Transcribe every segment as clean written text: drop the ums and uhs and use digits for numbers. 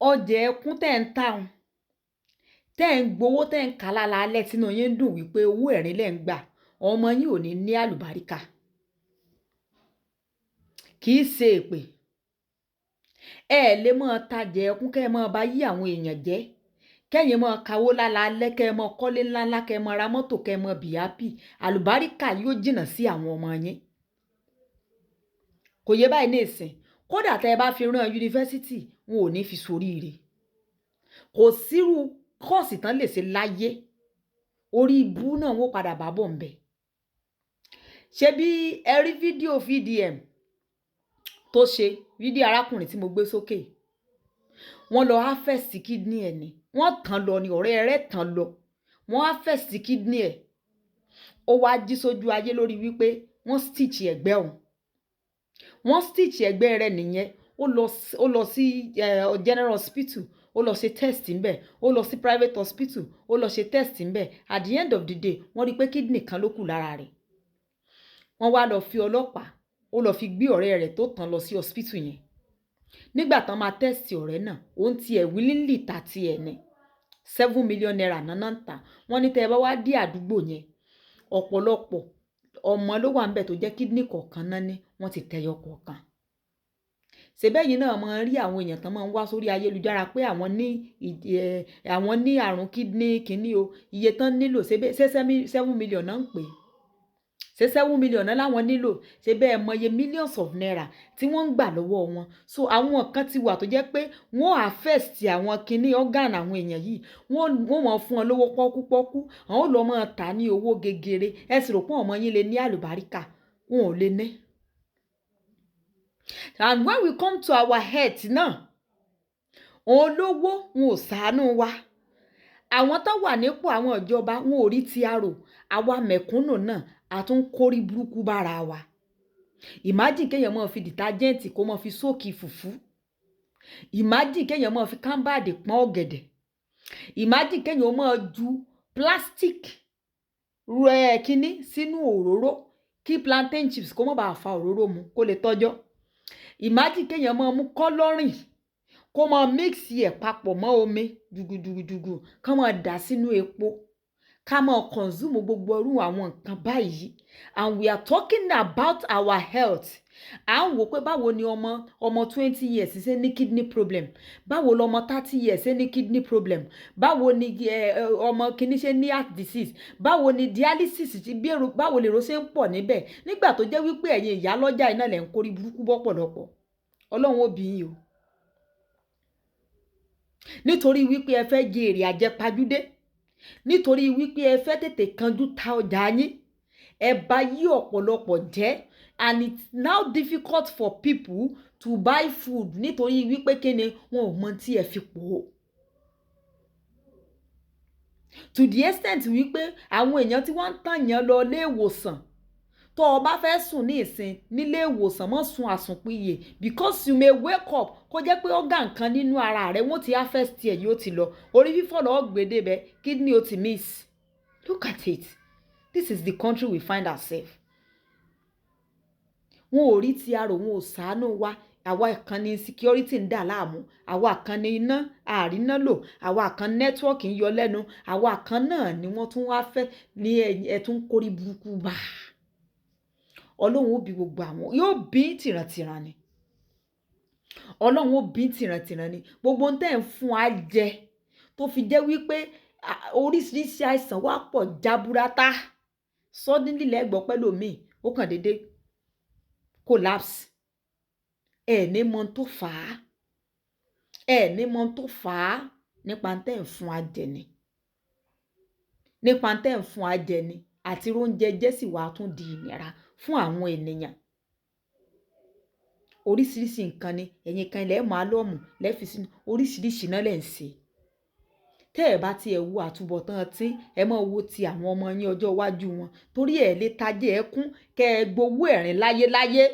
Ọjà ẹkún tẹ́ ń tà ń tẹ́ ń gbowó, tẹ́ ń kà lálaalẹ́, tínú yín ń dùn wípé owó ẹ̀rín lẹ́ ń gbà, ọmọ yín ò ní ní àlùbáríkà. Kì í ṣe èpè. Ẹ lè máa tajà ẹkún kẹ́ ẹ máa bá yí àwọn èèyàn jẹ́, kẹ́yìn máa kawó lálaalẹ́, kẹ́ ẹ máa kọ́lé ńláńlá, kẹ́ ẹ máa ra mọ́tò, kẹ́ ẹ máa be happy. Àlùbáríkà yóò jìnnà sí àwọn ọmọ yín. Kò yé báyìí ní ìsìn. Kódà tẹ́ ẹ bá fi rán yunifásítì, wọn ò ní fi soríire. Kò sírú course tán lè ṣe láyé, orí ibú náà wọ́n padà bá bọ̀ ń bẹ̀. Ṣé bí ẹ rí fídíò VDM tó ṣe, fídíò arákùnrin tí mo gbé sókè, wọ́n lọ harvest kidney ẹ̀ ni. Wọ́n tàn lọ ni, ọ̀rẹ́ rẹ̀ tàn lọ, wọ́n harvest kidney ẹ̀. Ó wá jí sójú ayé lórí wípé wọ́n stitch ẹ̀gbẹ́ òun, wọ́n stitch ẹ̀gbẹ́ rẹ̀ nìyẹn. Ó lọ sí general hospital, ó lọ ṣe test ńbẹ̀. Ó lọ sí private hospital, ó lọ ṣe test ńbẹ̀. At the end of the day, wọ́n rí i pé kidney kan ló kù lára rẹ̀. Wọ́n wá lọ fi ọlọ́pàá, ó lọ fi gbé ọ̀rẹ́ rẹ̀ tó tàn lọ sí hospital yẹn. Nígbà tán máa test ọ̀rẹ́ náà, òun tiẹ̀ willingly ta tiẹ̀ ní ₦7 million náà ń tà. Wọ́n ní tẹ́ ẹ bá wá dé àdúgbò yẹn, ọ̀pọ̀lọpọ̀ ọmọ ló wà ńbẹ̀ tó jẹ́ kidney kọ̀ọ̀kan náà ní, wọ́n ti tẹyọ kọ̀ọ̀kan. Ṣèbẹ́yìn náà máa ń rí àwọn èèyàn tán máa ń wá sórí ayélujára pé àwọn ní àrùn kidney kínní o, iye tán nílò, ṣé 7 million náà ń pè é? Ṣé 7 million náà láwọn nílò? Ṣé bẹ́ẹ̀ mọye millions of naira tí wọ́n ń gbà lọ́wọ́ wọn? So àwọn kan ti wà tó jẹ́ pé wọ́n harvest àwọn kinní organ àwọn èèyàn yìí, wọ́n mọ̀ fún wọn lówó pọ́kúpọ́kú, àwọn ò lọ máa tà ní owó gegere. Ẹ sì rò pé ọmọ yín lè ní àlùbáríkà? Wọn ò lè ní. And when we come to our health náà, olówó wọn ò ṣàánú wa. Àwọn tó wà nípò àwọn ìjọba, wọn ò rí ti arò. Àwa mẹ̀kúnnù náà, a tún kórí burúkú bára wa. Imagine kéèyàn máa fi detergent kó máa fi soak fùfú. Imagine kéèyàn máa fi kámbàdì pọ́n ọ̀gẹ̀dẹ̀. Imagine kéèyàn máa ju plastic rẹ̀ kínní sínú òróró kí plantain chips kó má bàa fa òróró mu, kó lè tọ́jọ́. Imagine kéèyàn máa mú colouring, kó máa mix ẹ̀ papọ̀ mọ́ omi jùgùjùgùjùgù, ká máa dà sínú epo, ká máa consume gbogbo irú àwọn nǹkan báyìí. And we are talking about our health. À ń wò pé báwo ni ọmọ 20 years ṣe ní kidney problem? Báwo lọmọ 30 years ṣe ní kidney problem? Báwo ni ọmọ kìíní ṣe ní heart disease? Báwo ni dialysis ti bí èrò? Báwo lèrò ṣe ń pọ̀ níbẹ̀, nígbà tó jẹ́ wípé ẹ̀yin ìyá lọ́jà iná lẹ̀ ń kórí burúkú bọ́pọ̀lọpọ̀? Ọlọ́run ó bí yín o, nítorí wípé ẹ fẹ́ jẹ èrè àjẹpajúdé, nítorí wípé ẹ fẹ́ tètè kanjú ta ọjà yín, ẹ bà yí ọ̀pọ̀lọpọ̀ jẹ́. And it's now difficult for people to buy food, nítorí wípé kíni, wọn ò mọ tí ẹ fi pò ó, to the extent wípé àwọn èèyàn tí wọ́n ń tàn yàn lọ ilé ìwòsàn. Tó o bá fẹ́ sùn ní ìsìn nílé ìwòsàn, mọ́ sùn àsùnpìyè, because you may wake up, kó jẹ́ pé organ kan nínú ara rẹ wọ́n ti harvest ẹ̀, yóò ti lọ. Orí fífọ́ lọ́ọ́ gbèdé bẹ́ẹ̀, kidney ó ti miss. Look at it. This is the country we find ourselves. Wọn ò rí ti arò, wọn ò ṣàánú wa. Àwa kan ní security ń dà láàmú, àwa kan ní iná àríná lò, àwa kan network ń yọ lẹ́nu, àwa kan náà ni wọ́n tún wá fẹ́ ní ẹ̀ tún kórí burúkú bá. Ọlọ́run ó bí gbogbo àwọn, yóò bí tìrantìran ni. Ọlọ́run ó bí tìrantìran ni. Gbogbo ohun tẹ́ ẹ̀ ń fún wa jẹ, tó fi jẹ́ wípé oríṣiríṣi àìsàn wá pọ̀ jaburata. Suddenly lẹ́gbọ́ pẹ́lú mi, ó kàn déédé collapse. Ẹ̀ ní mọ tó fà á, ẹ̀ ní mọ tó fà á. Nípa tẹ́ ẹ̀ ń fún wa jẹ ni, nípa tẹ́ ẹ̀ ń fún wa jẹ ni. Àti oúnjẹ jẹ́ sì wá tún di ìnira fún àwọn ènìyàn. Oríṣiríṣi nǹkan ni ẹ̀yin kan ilẹ̀ máa lọ́mù lẹ́fi sínú, oríṣiríṣi náà lẹ̀ ń ṣe. Tẹ́ ẹ̀ bá tiẹ̀ wo àtúbọ̀tán tí ẹ máa wo ti àwọn ọmọ yín, ọjọ́ iwájú wọn, torí ẹ̀ lè tajẹ́ ẹ kún kẹ́ ẹ gbowó ẹ̀rín láyéláyé.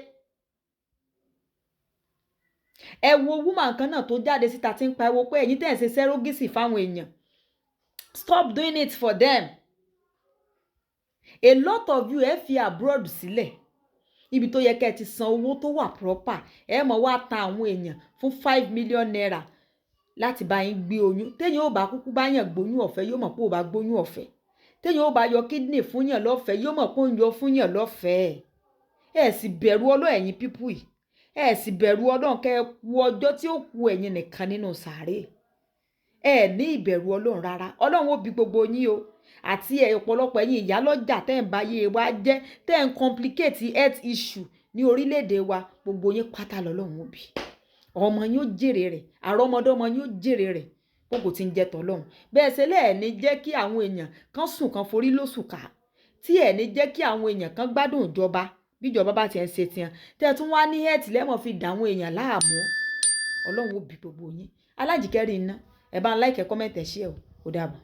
Ẹ wo woman kan náà tó jáde síta tí ń pariwo pé ẹ̀yin tẹ́ ẹ̀ ṣe surrogacy fáwọn èèyàn, stop doing it for them. A lot of you, ẹ fi abroad sílẹ̀, ibi tó yẹ kẹ́ ẹ ti san owó tó wà proper, ẹ mọ̀ wá ta àwọn èèyàn fún ₦5 million. Láti bá yín gbé oyún, téèyàn ò bá kúkú bá yàn gbóyún ọ̀fẹ́, yóò mọ̀ pé ò bá gbóyún ọ̀fẹ́. Téèyàn ò bá yọ kidney fún yàn lọ́fẹ̀ẹ́, yóò mọ̀ pé ó ń yọ fún yàn lọ́fẹ̀ẹ́. Ẹ sì bẹ̀rù Ọlọ́run, ẹ̀yin people yìí. Ẹ sì bẹ̀rù Ọlọ́run kẹ́ ẹ kú ọjọ́ tí ó kú ẹ̀yin nìkan nínú sàárè. Ẹ ní ìbẹ̀rù Ọlọ́run rárá. Ọlọ́run ó bi gbogbo yín o, àti ẹ̀ ọ̀pọ̀lọpọ̀ ẹ̀yin ìyálọ́jà tẹ́ ń báyé wa jẹ́, tẹ́ ń complicate health issue ní orílẹ̀-èdè wa. Gbogbo yín pátá lọ́lọ́run ó bi. Ọmọ yín ó jèrè rẹ̀, àrọ́mọdọ́mọ yín ó jèrè rẹ̀, kókò tí ń jẹ́ tọ́lọ́run. Bẹ́ẹ̀ ṣe lẹ́ẹ̀ ní jẹ́ kí àwọn èèyàn kan sùn kan forí lóṣù ká, tí ẹ̀ ní jẹ́ kí àwọn èèyàn kan gbádùn ìjọba bíjọba bá ti ń ṣe tiẹ̀, tẹ́ ẹ tún wá ní health lẹ́mọ̀ fi dà àwọn èèyàn láàmú. Ọlọ́run ó bi gbogbo yín. Alájìkẹ́rì iná, ẹ bá ń like, comment, ẹ share o. Ó dàbọ̀.